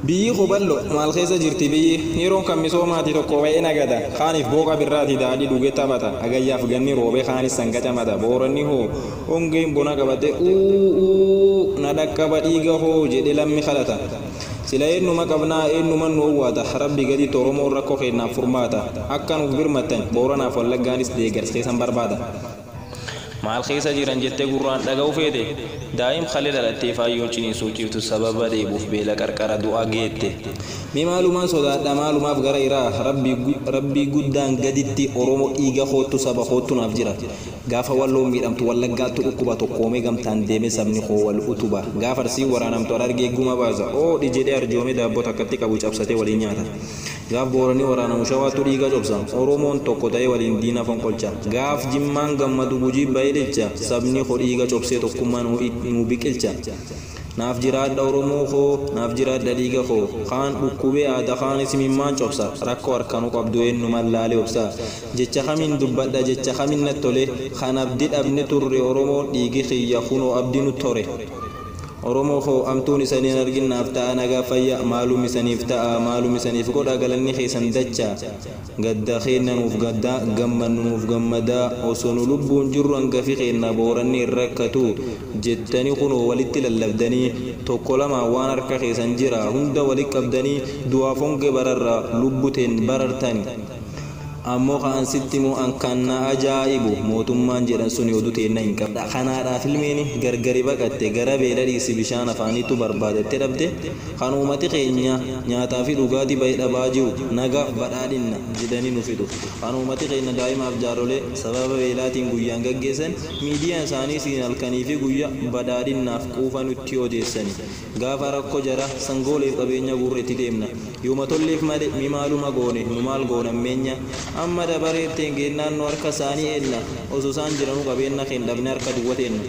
Biyyi huballo maal keessa jirti biyyi yeroon kan misoomaati tokko ba'ee nagada kaaniif booqa birraati daadhii dhugee taphata hagayyaaf ganni roobee kaanis sanga camata booranni hoo hongeen bona qabate uu na dhaqqaba dhiiga hoo jedhe lammi kadhata sila eenyuma qabnaa eenyuma nu owwaata rabbi gaditti Oromoon rakkoo keennaaf furmaata akka nuuf birmattan Booranaaf Wallaggaanis deeggarsa keessan barbaada. Maal keessa jiran jettee gurraan dhaga'uu feete daa'im kalee dhalattee faayyoon ciniinsuu ciiftu sababa dheebuuf beela qarqara du'aa geette. Mee maalumaan sodaadha maalumaaf gara iraa rabbii guddaan gaditti Oromoo dhiiga koottu saba koottu naaf jira. Gaafa Walloon miidhamtu Wallaggaattu dhukkuba tokkoomee gamtaan deeme sabni koo wal utuba. Gaafa Arsiin waraanamtu Harargee guma baasa oodhi jedhee arjoomee daabboo takkatti qabu cabsatee waliin nyaata. Gaaf Booranni waraanamu Shawaattu dhiiga cobsa Oromoon tokko ta'ee waliin diina fonqolcha. Gaaf Jimmaan gammadu Gujii ba'ee ililcha sabni koo dhiiga cobsee tokkummaa nuu biqilcha. Naaf jiraadha Oromoo koo naaf jiraadha dhiiga koo kaan dhukkubee aada kaanis imimmaan cobsa rakkoo harkanuu qabdu eenyumaan laalee obsa jecha kamiin dubbadha jecha kamiin natti tole kan abdii dhabne turre Oromoon dhiigi kiyya kunoo abdii nu tore. Oromoo koo amtuun isaniin argin naaf ta'a nagaa fayya maalum isaniif ta'a maalum isaniif godha galanni keessan dacha gadda keenna nuuf gaddaa gammannu nuuf gammadaa osoo nu lubbuun jirru hangafi keenna Booranni hin rakkatu jettanii kunoo walitti lallabdanii tokko lama waan harka keessan jira hunda walitti qabdanii du'aaf honge bararra lubbuteen barartani. Ammoo kan sitti immoo an kan na ajaa'ibu mootummaan jedhan sun oduu teenna hin qabda. Kanaadhaaf ilmeen gargari baqatte gara beela dhiisi bishaan afaaniitu barbaadatte dhabde kan uummati keenya nyaataa fi dhugaatii ba'ee dhabaa jiru nagaaf badhaadhinna jedhanii nu fidu. Kan uummati keenya daa'imaaf jaarolee sababa beelaatiin guyyaan gaggeessan miidiyaan isaanii siin halkanii fi guyyaa badhaadhinnaaf quufa nutti odeessani. Gaafa rakkoo jara sangooleef qabeenya guurreetti deemna. Yooma tolleef malee mi maaluma goone nu maal goona meenya amma dabareetteen geennaan nu harka isaanii eenna osoo isaan jiranuu qabeenya keenya dhabne harka duwwateenna.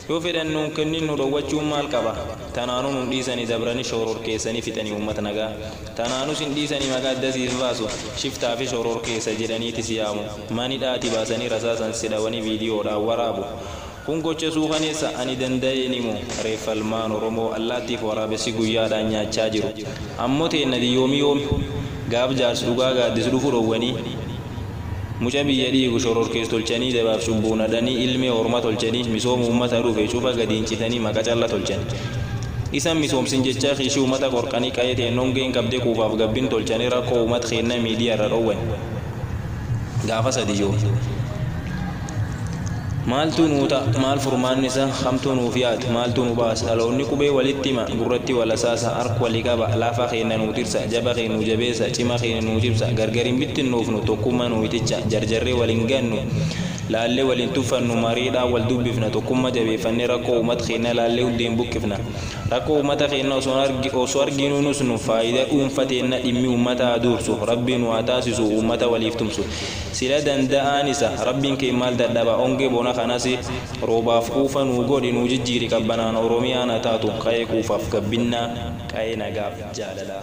Yoo fedhan nuun kennin nu dhowwachuun maal qaba? Tanaanuu nuun dhiisanii dabranii shororkeessanii fixanii uummata nagaa. Tanaanus hin dhiisanii maqaa addasiif baasu shiftaa fi shororkeessa jedhaniiti si yaamu. Mani dhaati baasanii rasaasan si dhawanii viidiyoodhaan waraabu. Kun gocha suukaneessa ani danda'een himu reeffa ilmaan Oromoo allaattiif waraabessi guyyaadhaan nyaachaa jiru. Ammoo teenna yoomii yoomi gaaf jaarsi dhugaa gaaddis dhufu dhowwanii muca biyya dhiigu shororkees tolchanii dabaaf cubbuun hadhanii ilmee orma tolchanii misooma uummata dhufe cufa gadiin citanii maqa calla tolchani. Isan misoomsin jechaa kiishii uummata qorqanii qa'ee teen hongeen qabdee kuufaaf gabbin tolchanii rakkoo uummata keenna miidiyaa irra dhowwan. Gaafa sadi yoo. Maaltu nuu ta'a maal furmaanni isaa hamtuu nuuf yaadu maaltu nu baasa dhaloonni qubee walitti hima gurratti wal asaasa harka walii qaba lafa keenya nuu tirsa jaba keenya nuu jabeessa cima keenya nuu cimsa gargar hin bittinnuufnu tokkummaa nuu iticha jarjarree waliin gannu laallee waliin tuffannu mariidhaan wal dubbifna tokkummaa jabeeffannee rakkoo uummata keenya laallee hundeen buqqifna rakkoo uummata keenya osoo arginuu nus nu faayidaa dhuunfateenna dhimmi uummata dursu rabbi nu haa taasisu uummata waliif tumsu sila danda'aan isa rabbiin kee maal dadhaba ongee bona kanas roobaaf quufa nuu godhi nuu jijjiiri qabbanaan Oromiyaan haa taatu qa'ee quufaaf gabbinnaa qa'ee nagaaf jaalalaa.